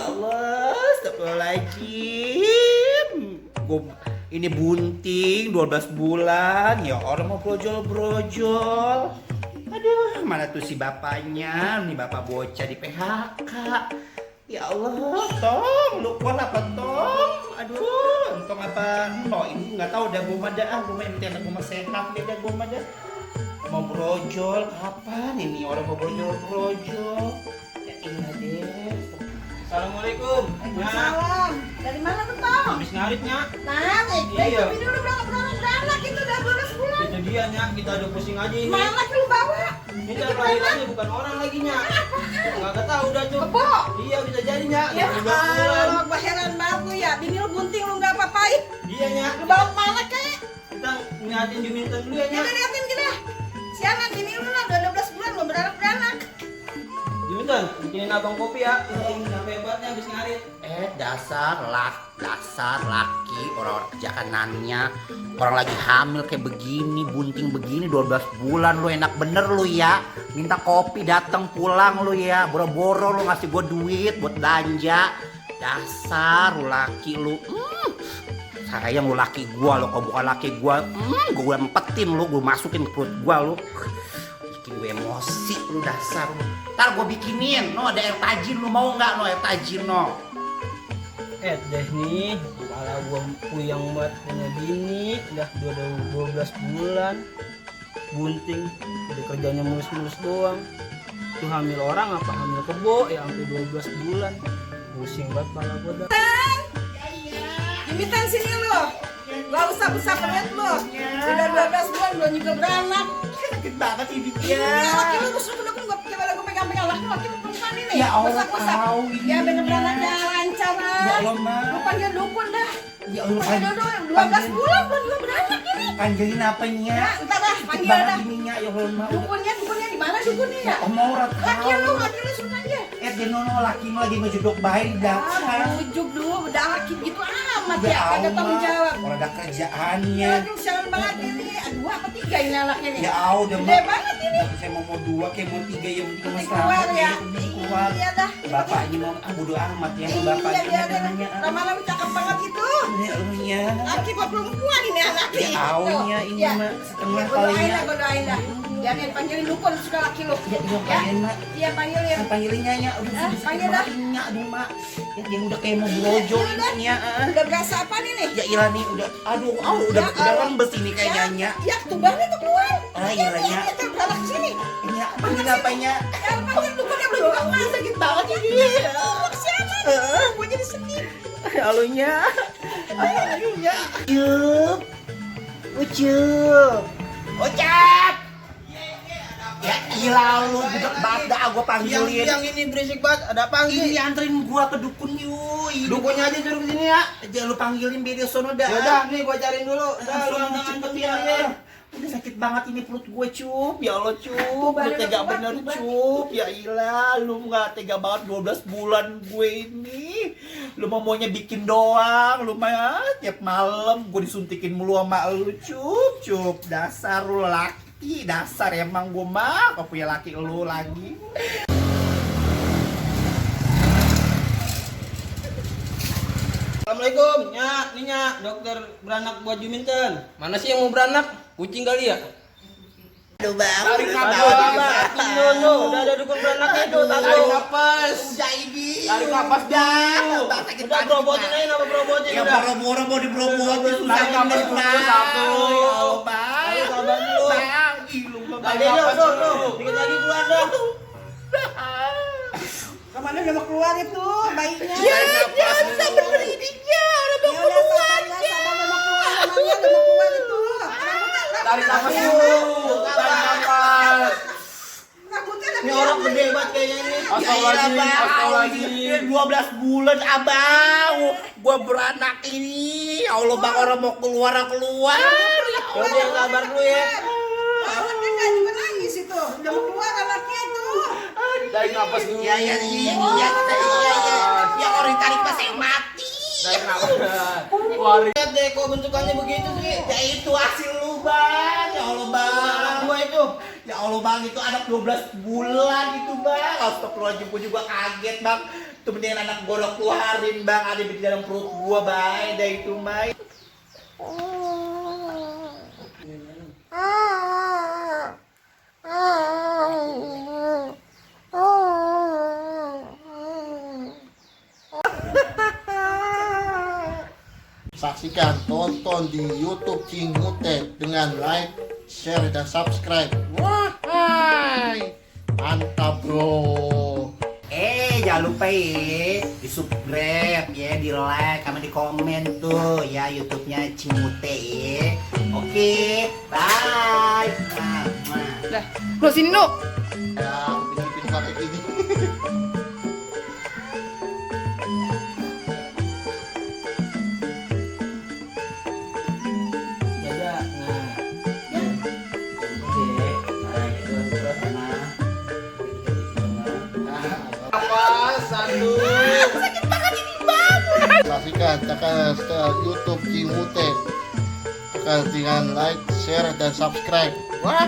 Allah, astagfirullahaladzim. Ini bunting 12 bulan. Ya orang mau brojol-brojol. Aduh, mana tuh si bapaknya? Nih bapak bocah di PHK. Ya Allah, tong, lu kuat apa tong? Aduh, tong apa? No, ini nggak tahu dah gue mah dah. Gue main tenda gue mah sehat beda gue mah dah. Mau brojol kapan ini orang mau brojol-brojol? Ya iya deh. Assalamualaikum. Salam. Dari mana tuh, Tong? Habis ngaritnya. Nah, Iya. tapi dulu beranak itu udah 12 bulan. Itu dia nya, kita udah pusing aja ini. Mana lu bawa? Ini cara lahirannya bukan orang lagi nya. Enggak tahu udah tuh. Kebo. Iya bisa jadi nya. Ya, 12 bulan. gua heran banget lu ya. Bini lu gunting lu enggak apa-apain. Iya nya. Lu bawa kemana kek? Kita ngeliatin Juminten dulu ya nya. Kita liatin kita. Siaran bini lu lah udah 12 bulan belum beranak-beranak. Juminten, bikinin abang kopi ya. Sampai hebatnya habis ngarit. Dasar laki orang-orang kejahanannya. Orang lagi hamil kayak begini, bunting begini 12 bulan lu enak bener lu ya. Minta kopi datang pulang lu ya. Boro-boro lu ngasih gua duit buat belanja. Dasar lu laki lu. Sayang lu laki gua lo, kalau bukan laki gua, gua empetin lu, gua masukin ke perut gua lu. Bikin gue emosi lu dasar lu. Ntar gua bikinin, no ada air tajin lu mau nggak no air tajin no? Deh nih, kepala gua puyeng banget punya bini, udah 12 bulan, bunting, udah kerjanya mulus-mulus doang. Itu hamil orang apa hamil kebo ya sampai 12 bulan, pusing banget kepala gua dah. Imitan sini lu. Gak usah besar perut lu. Udah 12 bulan belum juga beranak. Sakit banget ini Iya, laki lu terus lu gua pegang-pegang laki lu perempuan ini. Ya Allah, Usah-usah. tahu ini. Ya bener beranaknya lancar. Ya Allah, Ma. Lu panggil dukun dah. Ya Allah, Panggil dukun 12 bulan belum juga beranak ini. panggilin apanya? Ya, entar dah Sakit panggil banget dah. ininya ya Allah, Ma. Dukunnya di mana dukunnya ya? Oh mau rat Laki lu suruh aja. dia nono laki lu lagi ngejodok bayi dasar. Bujuk dulu, udah laki gitu amat Ya ya, kagak tanggung Allah, jawab. orang ada kerjaannya. Ya, aduh, sialan banget ini. Dua apa tiga ini anaknya nih? Ya Allah, Gede banget ini. Saya mau dua, kayak mau tiga, yang penting Penting selamat keluar ya. penting keluar. Iya dah. Bapaknya mau bodo amat ya, Iya, bapaknya dia namanya. lama-lama cakep banget itu. Ya Allahnya. Laki apa perempuan ini anaknya? Ya Allahnya ini Ya. mah setengah Gua doain kalinya. dah, gua doain dah. Jangan panggilin dukun suka laki lu. Ya iya panggilin mak. Iya panggilin. Panggilinnya ya, udah Ah, panggil dah. nya, aduh mak. Ya dia udah kayak mau brojol ini ya. Udah berasa apa nih nih? Ya ilah nih udah, aduh, udah Ya Allah. rembes ini kayaknya nya. Ya, tumbangnya tuh keluar. Ah, iya, iya. Terbalak sini. Ini panggil apanya? Ya, panggil dukunnya belum juga keluar. Sakit banget ini. Siapa? Gua jadi sedih. Alunya. Alunya. Ucup. Ucup. Ucap. Ya ilah lu budek bada gua panggilin. Yang ini berisik banget, ada apa Ini sih? anterin gua ke dukun yuk. Dukunnya aja suruh kesini ya. Jangan lu panggilin biar dia sono dah. Yaudah, nih gua cariin dulu. Udah, lu Langsung jangan cepet cepet ya. ya. Udah sakit banget ini perut gue cup. Ya Allah cup. Lu badan tega lu bener kubat. cup. Ya ilah lu nggak tega banget 12 bulan gue ini. Lu maunya bikin doang. Lu mah tiap malam gue disuntikin mulu sama lu cup. Cup dasar lu laki. Dasar emang gue mah. Kau punya laki lu lagi. Assalamualaikum, Nyak, nih Nyak, dokter beranak buat Juminten. Mana sih yang mau beranak? Kucing kali ya? Aduh bang. Tarik napas dulu, udah ada dukun beranaknya tuh, tarik napas. Udah ini. Tarik napas dulu. Sakit Udah banget, berobotin Bang. aja nama berobotin Ya udah. boro-boro mau dibrobotin susah Tarik napas bener dulu, bang. satu. Ya Allah bang. Ayo, sabar dulu. Bang, ih, lu bang. Tadi tuh, dikit lagi keluar dah. Kemana udah mau keluar itu bayinya? Ya, jangan sampai beridinya. Udah mau Ya udah keluar. sabar ya, sabar udah mau keluar namanya udah mau keluar itu. Tarik napas dulu, tarik napas. Rambutnya udah Ini orang gede banget kayaknya ini. Astagfirullahaladzim, astagfirullahaladzim. 12 bulan abang. Gua beranak ini. Ya Allah bang, orang mau keluar. Yaudah yang sabar dulu ya. Anaknya nggak juga nangis itu. Udah mau keluar anaknya itu. Tarik napas dulu. Ya ya iya iya ya orang tarik pas yang mati. Tarik napas. Keluarin. Lihat deh kok bentukannya begitu sih. Ya itu hasil lu bang. Ya Allah bang. Anak gua itu. Ya Allah bang, itu anak 12 bulan itu bang. Astagfirullahaladzim, gua juga kaget bang. Itu mendingan anak gua lo keluarin bang. Ada di dalam perut gua bang. Dah itu bang. Saksikan, tonton di YouTube Cingute dengan like, share, dan subscribe. Wah, mantap bro. Jangan lupa ya, di subscribe ya, di like, sama di komen tuh ya YouTube-nya Cingute ya. Oke, bye. Lah, lo sini lo. Ya, aku bikin kayak gini. Jaga. Nah. Apa? Satu. Saksikan, tekan YouTube Cingute. Tekan dengan like, share, dan subscribe. Wah,